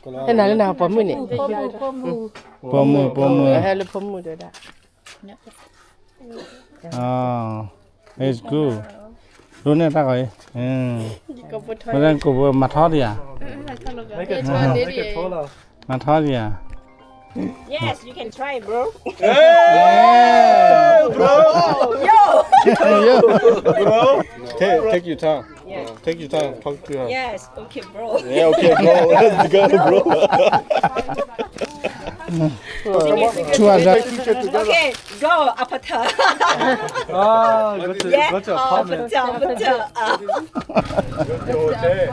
ဟဲနၤလၢနၤပိာ်မုၣ်န့ၣ်, ပိာ်မုၣ်, ပိာ်မုၣ်, ဟဲလၢပိာ်မုၣ်တဲဒၣ်, it's good, ဒိးန့ၢ်တၢ်ဂီၤအံၤ, မ့ၢ်ကိးပမၤထီဒံးဧါ, မၤထီဒံးဧါ, Yes, you can try, bro. Hey, bro. Yo. Yo. Bro, take, take your time. Yeah. Take your time. Talk to her. Yes. Okay, bro. Yeah, okay, bro. Let's go, bro. Two hundred. Okay, go, Apata. Ah, go to, yeah, go to apartment. Apata, Apata.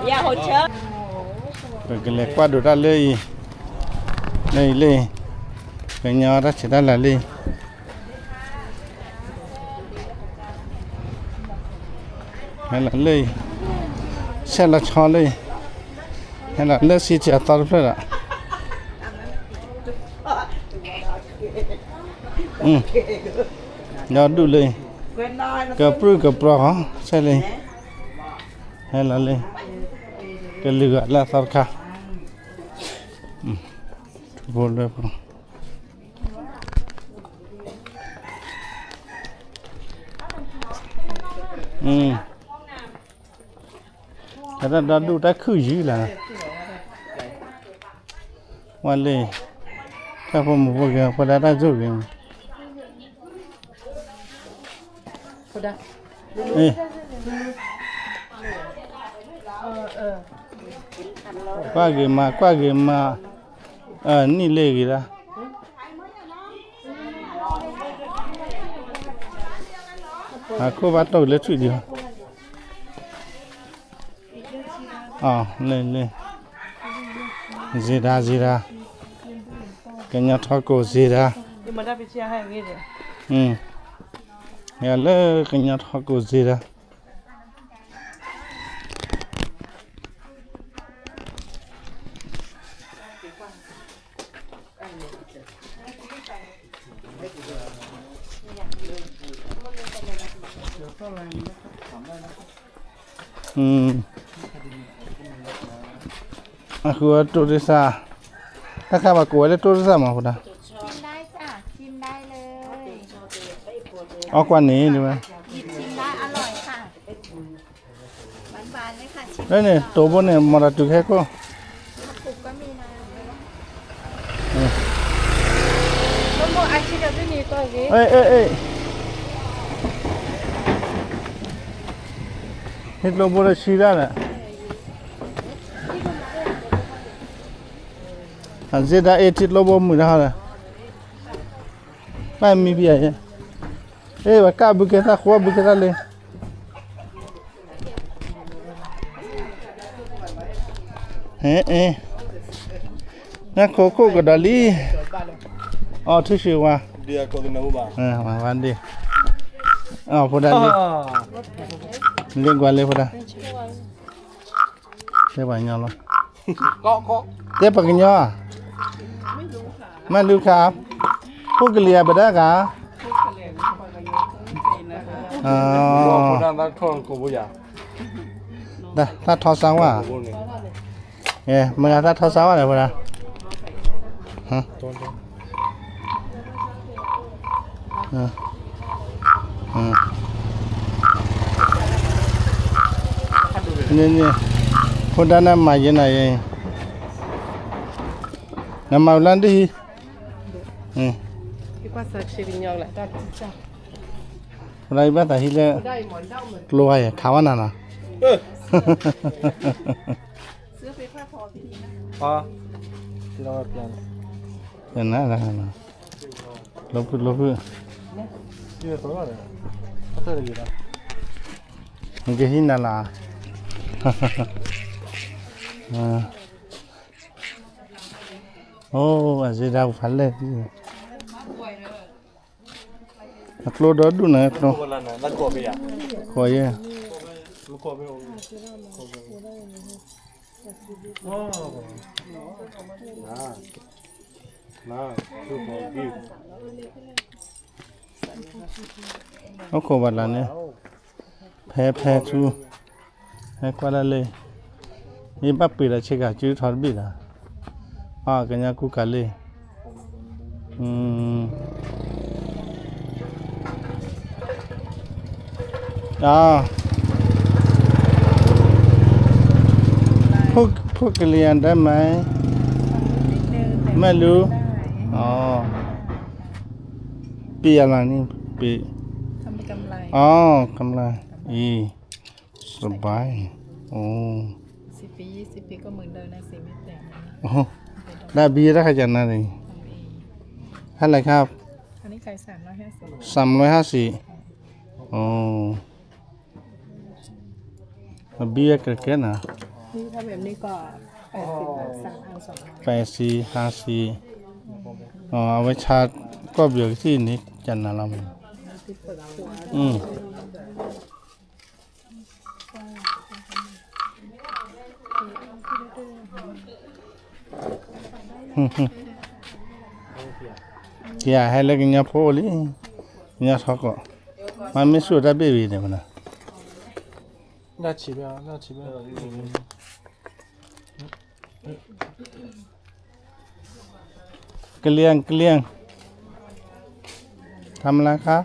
Yeah, hotel. ပကလဲၤကွၢ်ဒိးတၢ်လၢအံၤ, လၢအံၤလၢအံၤ, ကညီတၢ်ဆဲးတၢ်လၤလၢအံၤ, ဟဲလီၤလၢအံၤ, ဆဲးလီၤဆီလၢအံၤ, ဟဲလီၤလၢစံၣ်ထံအသီတဖျၢၣ်ဒီး, ဒီဒူၣ်လၢအံၤ, ကပြုၢ်ကပြီၤဃီ, ဆဲးလၢအံၤ, ဟဲလီၤလၢ, ကလုာ်ဂၤလၢအသီတခါ, ထူဖိလၢဖိ တၢ်ဒီဒူၣ်တၢ်ခုၣ်ယုၢ်လၢ်, ဝဲလၢ, တၢ်ဖိမုၣ်ဖိဂ့ၤ ဖိဒါတၢ်စူၢ်ဂ့ၤ, ကွၢ်ဂ့ၤမး ကွၢ်ဂ့ၤမး, နံၣ်လၢဂ့ၤဒၣ် အခိၣ်ဘၣ်တိၢ်လၢထွံၣ်ဒံး, လၢ, လၢ, စ့ဒၣ် စ့ဒၣ်, ကညီထီကိၣ်စ့ဒၣ်, ယလၢကညီထီကိၣ်စ့ဒၣ်. အဃုအတိၢ်တစၢ်, တၢ်ခါဘၣ်ကိးဝဲလၢတိၢ်တစၢ်မးဖိဒါ, အီၣ်ကွၢ်န့ၣ်ဝဲ လၢန့ၣ် တိာ်ဘိန့ၣ် မၤတၢ်တုၤခဲကိၣ်, ဟ့ၣ်ကျိဘိလၢဆံဒၣ်န့ၣ်, အစ့ဒၣ်အ့ၣ်ထံကျိဘိမုာ်တၢ်ဟီဒီး, ဘၣ်မံဘံယၤ, အ့ၣ် ပကၢ်ဘုကဲသၣ် ဃိဘုကဲသၣ်လံ. နခိၣ်ခိၣ်ကဒီးလံ, အီထူၣ်ဆံးဝါ, ဝါဒ့, ဖိဒါလံ, လ့ကွၢ်လံဖိဒါ, တဲပှၤကညီလီၤ, တဲပှၤကညီဧါ, မ့ၢ်လူၤခါ, ဖိကလံၤဧါ ပဒါကါ တၢ်ထီစါဝါ, မ့ၢ်ဂၤတၢ်ထီစါဝါလဲၣ်ဖိဒါ, န့ၣ်န့ၣ်, ဖိဒါနမၤယဲနၤယဲ, နမၤဝဲလၢဒ်ဟံၣ်, ဖိဒါအံၤဘၣ်သးဟံၣ်လၢ, ကျိဝါယဲ ခးဝဲနၤနီၤ, န, လီၤဖုၣ်လီၤဖုၣ်, နကဟံးနၤလၢ, အိၣ် အစ့ဒၣ်ဖးလဲၢ်, အကျိဒီဒူၣ်န့ၣ်ကျိ, ဃိးယဲၢ်, အိၣ်ခိးဘၣ်လၢန့ၣ်, ဖဲဖဲထူ, ဟဲကွၢ်ဒၣ်လၢ, ယဘၣ်ပှ့ၤဒီးဆ့ကၤစုထီတဘ့ၣ်လီၤ, ကညီကူကၤလ့ၢ်, พูดกะเหรี่ยงได้ไหม ไม่รู้ อ๋อ เปียอะไรนี่ เปีย ทำเป็นกำไร อ๋อกำไร อี สบาย โอ้ สิบปี ยี่สิบปี ก็เหมือนเดิมนะ สีไม่เปลี่ยนนะ โอ้ ได้เบียร์ได้ขนาดนั้นเลย ทำเอง เท่าไหร่ครับ อันนี้ขาย สามร้อยห้าสิบ สามร้อยห้าสิบ อ๋อ အဘံယဲကဲကဲနၤ นี่ถ้าแบบนี้ก็ แปดสิบ บาท สั่งเอาสอง แปดสิบ ห้าสิบ อ๋อ เอาไว้ชาร์จ ก็เบียร์ที่นี่ จะนานแล้วมั้ง อืม ကဲ ဟဲလၢကညီဖိလံ ကညီထီကီး မ့မ့ၢ်ဆူၣ်တၢ်ဘ့ၣ်ဝံၤန့ၣ်မနၤ ကလၢကလၢ ทำอะไรคะ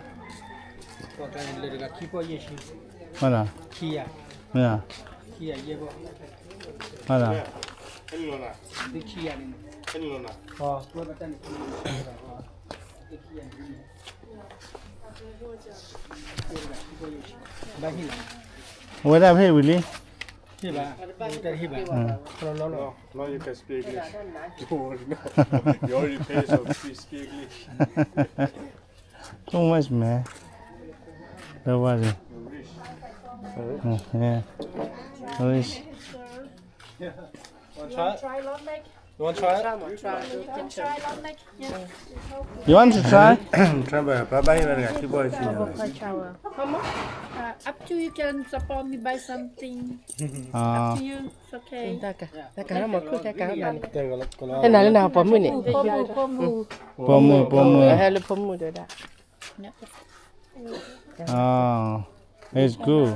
ဟုတ်လား မလား ဟုတ်လား ဝဲဒၣ်ဖဲဝံၤလံ ဟ့ၣ်ဘၣ် ဟ့ၣ်ဘၣ် လီၤလီၤလီၤ Now you can speak English. You already pay, so please speak English. Too much, man. Don't worry. Rich. Yeah. Rich. Want to try it? You want to try it? You can try. You want to try? Try by, bye bye, bye bye. How much? Uh, up to you can support me buy something. Up to you. It's okay. တၢ်ကၤ တၢ်ကၤမၤခိၣ် တၢ်ကၤမၤန့ၣ် ဟဲနၤလၢနၤပိာ်မုၣ်န့ၣ် ပိာ်မုၣ် ပိာ်မုၣ် ဟဲလၢပိာ်မုၣ်တဝဲဒၣ် It's good.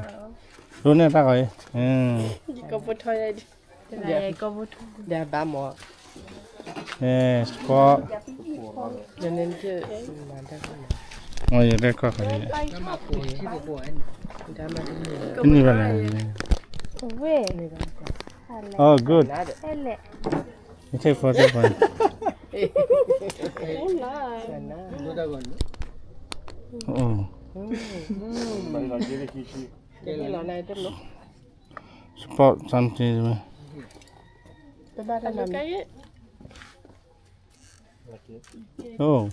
ဒိးန့ၢ်တၢ်ဂီၤအံၤ ဒီးဘၣ်မၤ sport ယတဲခီၣ်ခီၣ် တနံၤဘၣ်လဲၣ် Oh, good. You take photo for me. Oh. Spot something. Oh.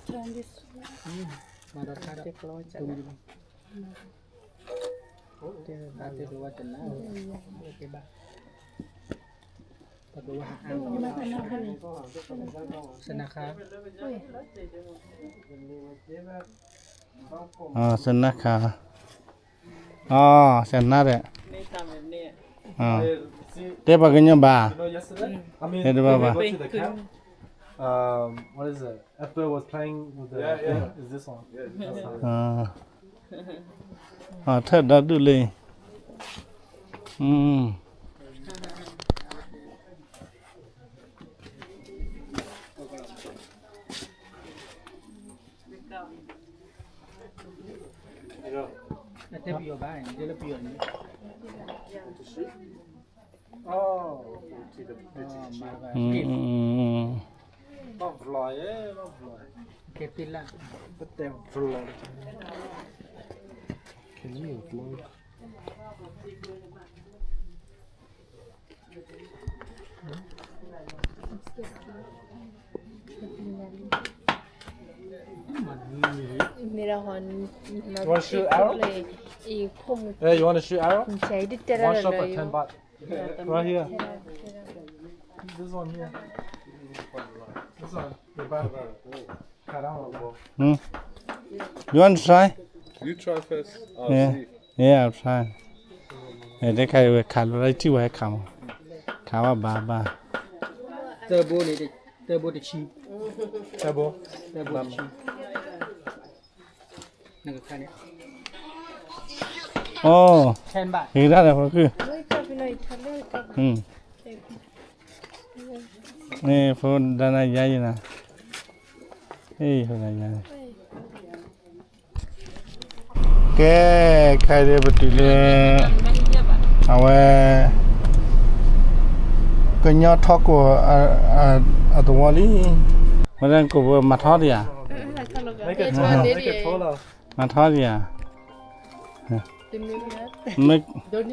Sinakha. Oh, Sinakha. တဲပှၤကညီဘၣ် တဲတဘၣ်ဘၣ် Um, what is it? Apple was playing with the thing. Is this one? That's one. ထၢၣ်ဒီဒူၣ်လံ You want to shoot arrow? Yeah, you want to shoot arrow? One shot for ten baht. Right here. This one here. This one. The back. Hmm? You want to try? You try first. I'll see. Yeah, I'll try. တခါဝဲခးလၢထံၣ်ဝဲခးမး ခးဝဲဘၣ်ဘၣ် သၢဘိန့ၣ် သၢဘိတဆံ သၢဘိ သၢဘိတဆံ နကခါန့ၣ် အိ ten baht ဂ့ၤဒၣ်လဲာ် ဖီခု อืม ဖိဒါနၤယါယံၤနၤ, ဖိဒါနၤယါန့ၣ်, ကဲ, ခဲအံၤပတုၤလၢ အဝဲ ကညီထီကိၣ်အသဝီလံ, ဝဲဒၣ်ကိၣ်ပမၤထီဒံးဧါ, မၤထီဒံးဧါ, မ့ၢ် ဂ့ၤလၢ်လ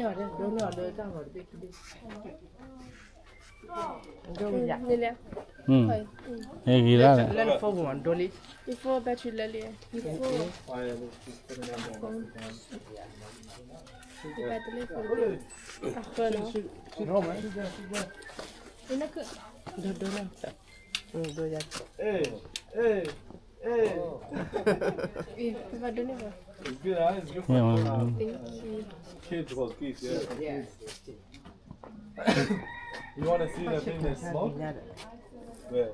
ၢ Your phone battery low လံ, your phone. It's good, huh? It's good for, um, kids, well, kids, yeah. You want to see the thing that smoke? Where?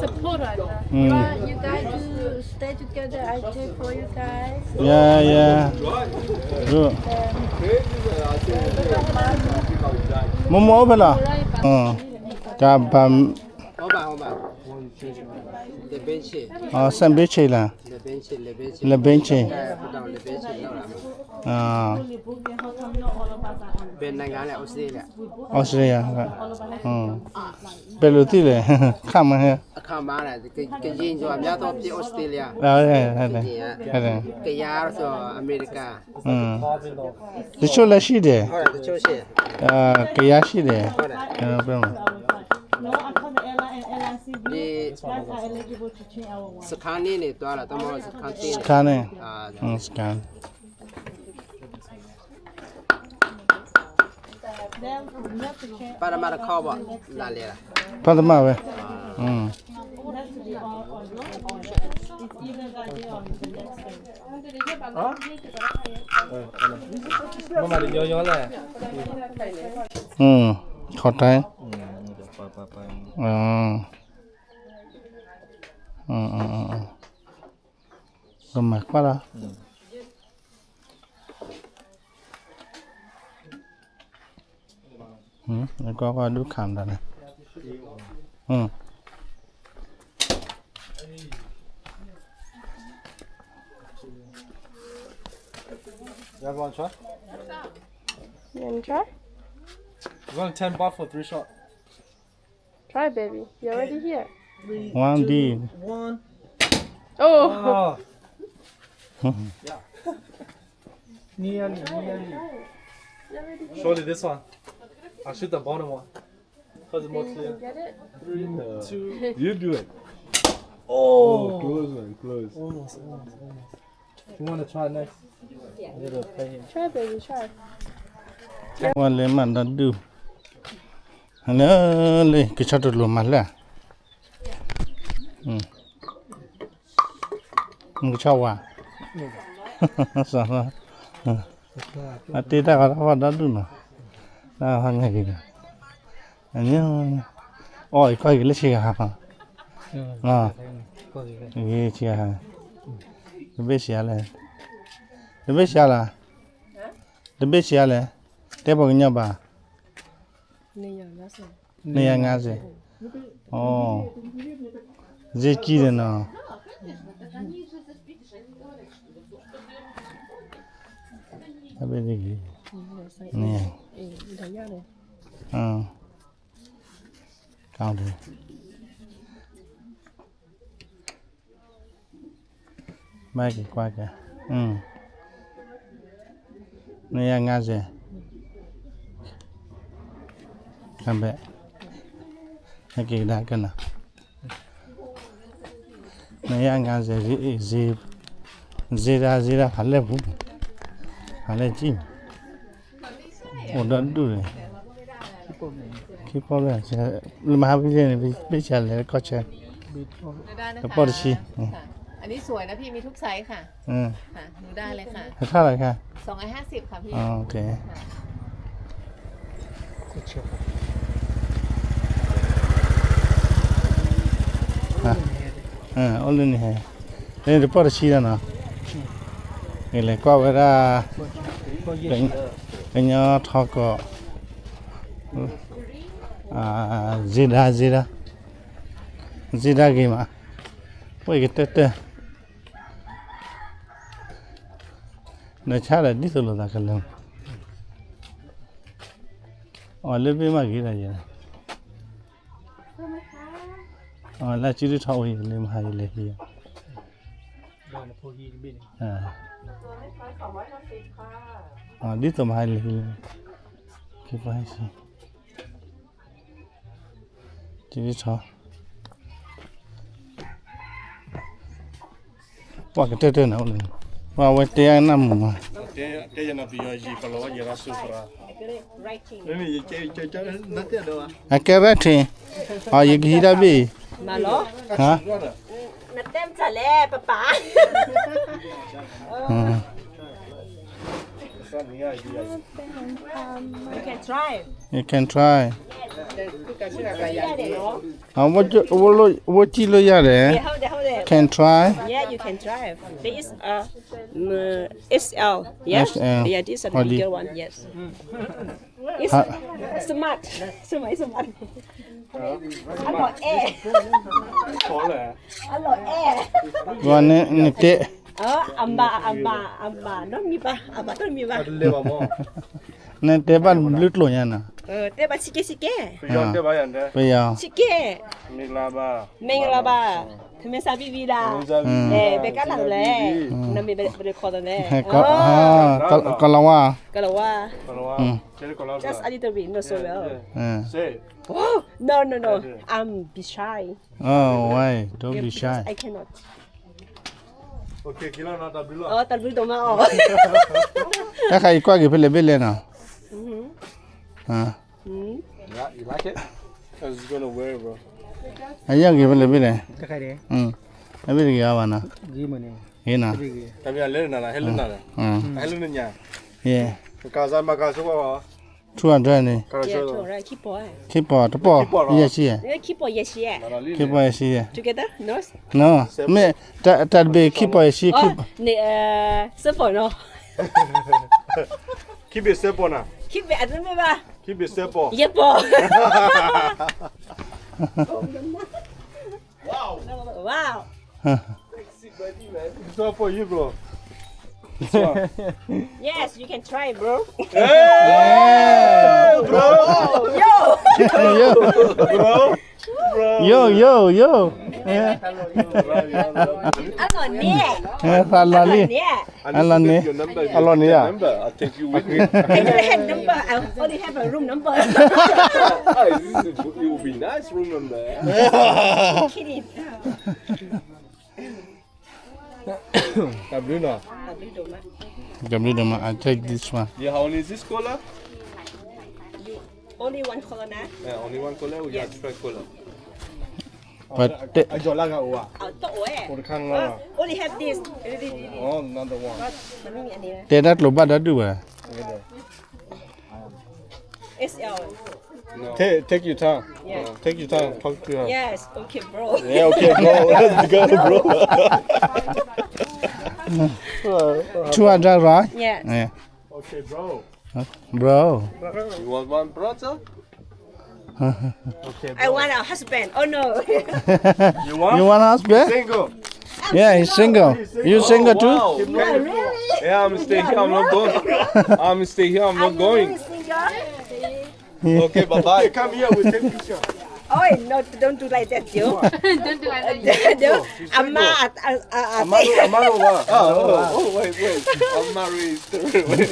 Support, you guys do stay together. I cheer for you guys. Yeah, yeah. Good. မိၢ်မိၢ်အိၣ်ဖဲလဲၣ်, ကဘၣ် စဲးဘ့ဆ့လၢ လၢဘ့ဆ့, Australia, ဘဲလိာ်သံလဲၣ်, ခါမဟဲ, တဆိလၢဆံးဒဲး, ကယၤဆံးဒဲး, စခါန့ၣ်, စခါန့ၣ်, ပၢ်တမါတခီဘၣ်, ပၢ်တမါဝဲ, ခီတဲ, ကမၤကွၢ်လီၤ, ကွၢ်ကွၢ်ဒုးခးမတၤလဲၣ်, You want to try? It's only ten baht for three shot. Try, baby. You're already here. One deal. One. Oh. Nearly, nearly. Surely this one. I'll shoot the bottom one. Because it's more clear. Three, two. You do it. Oh, close, man, close. Almost, almost, almost. You want to try next? Try, baby, try. ဝဲလၢမၤဒီဒူၣ်, လၢလၢကဆီတလိာ်မၤလၢ, ကဆီဝါ, အတ့တၢ်ဂီၤတၢ်ဖီဒီဒူၣ်နီၤ, တၢ်ဟီညါက့ၤ, အီၣ်အံၤကီၢ်က့ၤလၢဆံဂၤ, ဆံဂၤ, တဘ့ၣ်ဆံးလဲၣ်, တဘ့ၣ်ဆံးလဲၣ်, တဘ့ၣ်ဆံးလဲၣ်, တဲပှၤကညီဘၣ်, နှစ်ရာငါးဆယ်, ဈေးကြီးတယ်နော်, တဘ့ၣ်, ကောင်းတယ်, မၤက့ၤကွၢ်က့ၤ, နယၤငါစဲး, ခဘဲ, ဟဲက့ၤကဒါကနၤ, နယၤငါစဲး, စ့ဒၣ်စ့ဒၣ်ဖးလဲၢ်ပူၤ, ဖးလဲၢ်ကံၣ်, အိၣ်ဒီဒူၣ်န့ၣ်, ခံပီၢ်လၢ လၢမဟါပက့ၤန့ၣ် ပ့ၢ်ဆါလဲၤကီၢ်ဆၢ, တပီၢ်တဆံ, อันนี้สวยนะพี่ มีทุกไซส์ค่ะ อืม ค่ะ ดูได้เลยค่ะ เท่าไหร่คะ สองร้อยห้าสิบ ค่ะพี่ อ๋อ โอเค ค่ะ อ่ะ เออ โอ้ เรื่องนี้แฮะ เรื่องนี้เดี๋ยวป้อตะชี้แล้วเนาะ นี่เลยก็เวลา เป็น เป็นยอดทอกก็ อ่า เจดา เจดา เจดา เกมอ่ะ โอ้ย ก็เตอะเตอะ နဆါဒီးဒ်သိးလိာ်သးကလၢာ်, အီၤလၢဘ့ၣ်မးဂ့ၤဒီးယဲ, အီၤလၢစုဒုထီၣ်ဝဲယလဲၤမဟါယလဲၤဟံး, ဒ်သိးမဟါယလဲၤဟံးလၢ, ကဖဟဲဆံ စုဒုထီၣ် ပှၤကတၢၢ်တၢၢ်န့ၣ်အိၣ်လံ, ပှၤဝဲတဲအနၢ်မုာ်မး, တဲယနပယီၤယံၤပလီၢ်ယရၣ်စူၤပရၣ်, အကဲရဲၣ်ထံး, အီၤယကဟံးတၢ်ဘ့ၣ်, ဟါ, နတဲမတၤလဲၣ် ပပၢ်, You can try. You can try. ဝိကံလိယၤဒဲး, can try. Yeah, you can try. There is a, mm, S L. Yeah? S L. Yeah, this is the bigger one. Yes. It's smart. Smart, smart. အလီၤအဲၣ်, အလီၤအဲၣ်, နတဲ, အမၤ, အမၤ, အမၤနီတမံၤဘၣ်, အမၤနီတမံၤဘၣ်, နတဲဘၣ်ဘျုးကျိာ်ညါနီၤ, တဲဘၣ်ဆံးကဲဆံးကဲ, ပယီၤ, ဆံးကဲ, မ့ၢ်လၢဘၣ်, မ့ၢ်လၢဘၣ်, ထမင်းစားပြီးပြီလား, ဘယ်ကလာလဲ, နာမည်ဘယ်လိုခေါ်လဲ, ကလဝါ, ကလဝါ, just a little bit, not so well. No, no, no, I'm be shy. Oh, why? Don't be shy. I cannot. Oh, တၢ်ဘျုးဒိၣ်မးအီၤ, တၢ်ခါအံၤကွၢ်က့ၤဖဲလဲၣ်ဘ့ၣ်လဲၣ်နီၤ, You like it? I was just gonna wear it, bro. အယံၤက့ၤဖဲလဲၣ်ဘ့ၣ်လဲၣ်, အဘ့ၣ်တဂ့ၤအီၤဘၣ်နီၤ, ဂ့ၤနီၤ, ဟဲလၢနၤလီၤ, ဟဲလၢနၤလီၤ, ဟဲလၢနညါ, ကစၢ်မၤကစၢ်ဝဲ, two hundredန့ၣ်, ခံပီၢ်, တပီၢ်, ယဲၢ်ဆံယဲၢ်, ခံပီၢ်ယဲၢ်ဆံယဲၢ်, Together? No? No, မ့ၢ် တၢ်တဘ့ၣ်ခံပီၢ်ယဲၢ်ဆံ, ခံပီၢ်နီၤ, ခံဘ့ၣ်စဲပီၢ်နီၤ, ခံဘ့ၣ်အတမ့ၢ်ဘၣ်, ခံဘ့ၣ်စဲပီၢ်, ယဲၢ်ပီၢ်, Wow. It's all for you, bro. Yes, you can try, bro. Hey, bro. Yo. Yo. Bro. Bro. Yo, yo, yo. Yeah. အလီၢ်န့ၣ်, အလီၢ်န့ၣ်, အလီၢ်န့ၣ်, I need to get your number. If you get the number, I'll take you with me. I don't have number. I only have a room number. Ah, this is, it will be nice room number. Kidding. တၢ်ဘျုးနီၤ, တၢ်ဘျုးဒိၣ်မး, I take this one. Yeah, how only is this color? Only one color, nah? Yeah, only one color. We got three color. But the, I don't like that one. I don't wear. For the camera. Only have this. Oh, another one. တဲတၢ်ကျိၤဘၣ်တၢ်ဒုးဝဲ, S L. No. Take, take your time. Yeah. Take your time. Talk to her. Yes. Okay, bro. Yeah, okay, bro. That's good, bro. Two hundred, right? Yes. Yeah. Okay, bro. Huh? Bro. You want one brother? Okay, bro. I want a husband. Oh, no. You want? You want a husband? Single. Yeah, he's single. You single too? Oh, wow. Really? Yeah, I'm stay here. I'm not going. I'm stay here. I'm not going. Are you really single? Okay, bye-bye. Okay, come here. We'll take picture. Oh, no, don't do like that, Joe. Don't do like that. Don't. Ama, a, a, a, a, Amaro, Amaro, what? Oh, oh, oh, wait, wait. Amaro is the real way.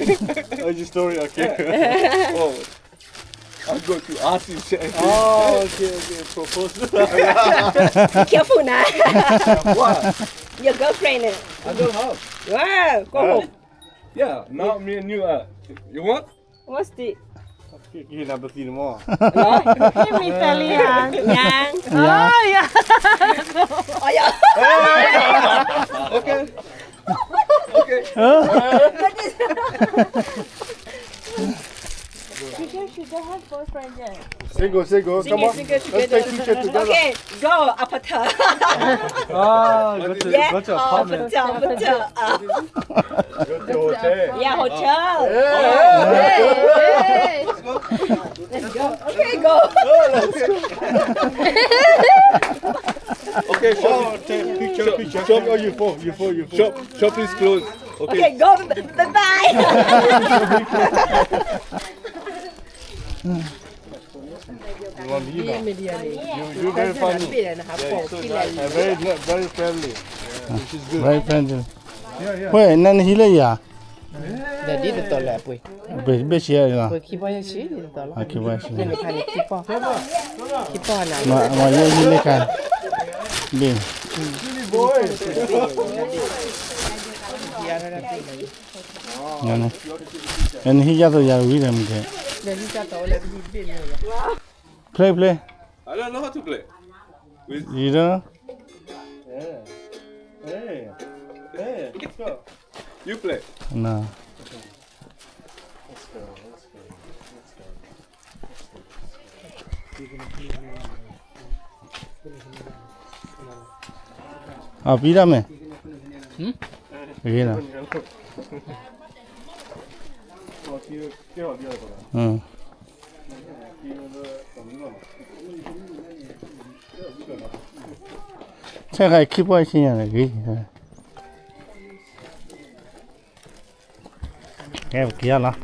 Oh, your story, okay. Oh, I got to ask you something. Oh, okay, okay. Propose. Be careful now. What? Your girlfriend. I don't have. Wow, go home. Yeah, now me and you are. You want? What's the? Give me Italy, yeah. Yeah. Oh, yeah. Oh, yeah. Okay. Okay. She just, she don't have boyfriend yet. Single, single. Come on. Let's take picture together. Okay, go, Apata. Ah, go to, yeah, go to apartment. Apata, Apata, uh. Go to hotel. Yeah, hotel. Yeah. Hey, hey. Let's go. Okay, go. Oh, let's go. Okay, shop. Oh, take picture, picture. Shop, oh, you fall, you fall, you fall. Shop, shop is closed. Okay. Okay, go. Bye-bye. You want me now? You, you very funny. Yeah, it's so nice. And very, very friendly. Which is good. Very friendly. Yeah, yeah. Wait, နဟံးလၢယၤ. ဒီးဒ်သိးလၢအပှ့ၤ, ပှ့ၤဘ့ၣ်ဆံးလီၤ. ပှ့ၤခံပီၢ်ယဲၢ်ဆံဒ်သိးလီၤ. ခံပီၢ်ယဲၢ်ဆံ. မ့ၢ်ခါန့ၣ်ခံပီၢ်, ခံပီၢ်နၤ. မ့ၢ်ယဲၢ်ဆံလၢခါ, ဘ့ၣ်. နဟံးယၤသိးယၤဝံၤဒီးမ့ၢ်တဲ. Play, play. I don't know how to play. You don't? Hey, hey, let's go. You play. No. Let's go, let's go, let's go. Ờ, pí đó mày. Hử? Ghê nè. Ừ. Thế khai khi bơi xin nhà này ghi. Em kia lắm.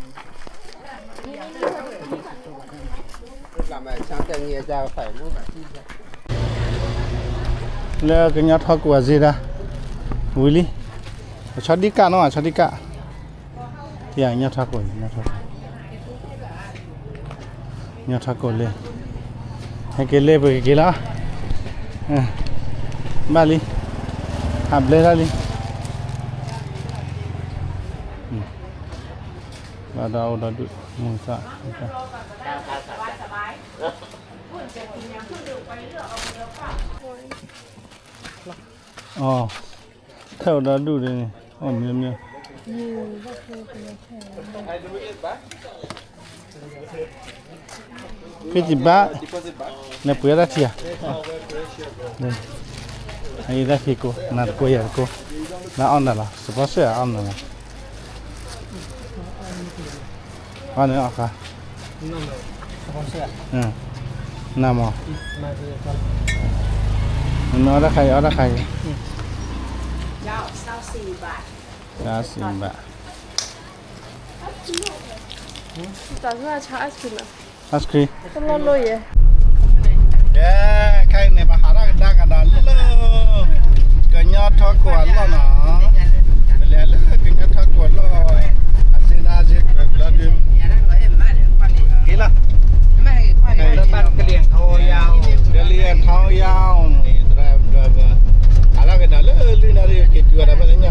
Lơ cái nhà thọ của gì đó. Willy. Cho đi cả nó, cho đi cả. Yà, nyo thá kôl, nyo thá kôl. Nyo thá kôl lê. Hê kê lê pô kê kê lă. Bá lí. Hă blê lă lí. Bá đa ô đa đu. Mù sạ. Ồ. Theo đó đủ đây này. Ồ, miếng miếng. Cái gì bác? Nè, bữa đó thiệt. Đây. Ai đó thì cô, nè, cô giờ cô. Nè, ăn đó là, sponsor ăn đó là. Ăn nữa à? Nè mò. Nè, ăn đó khai, ăn đó khai. Đó, sao xì bả. Đó, xì bả. Ice cream. Kê, ခဲအံၤန့ၣ် ပဟးထီၣ်ကဒါကဒီးလၢ ကညီထီၣ်ကီၢ်အလီၢ်နီၤ, ပလဲၤလၢကညီထီၣ်ကီၢ်အလီၢ်, အစ့နါစ့ကွဲးဘျီဒုး, က့ၤလီၤ, လၢဘၣ်ကလံၤထီၣ် ကလံၤထီၣ်ယါန့ၣ် ဟးထီၣ်ကဒီးလၢလံနၣ်ရံၣ် က့ၤတုၤဝဲဒၣ်ဖဲလၢညါဘၣ်,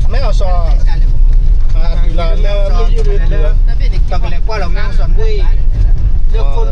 မ့ၢ်အီၤစီၤ တုၤလီၤလၢမုၢ်ယုၢ်ဒုးတုၤလီၤ, ပကလဲၤကွၢ်လီၤမ့ၢ်အီၤစီၤမုၢ်အံၤ, လၢခိၣ်လူၢ်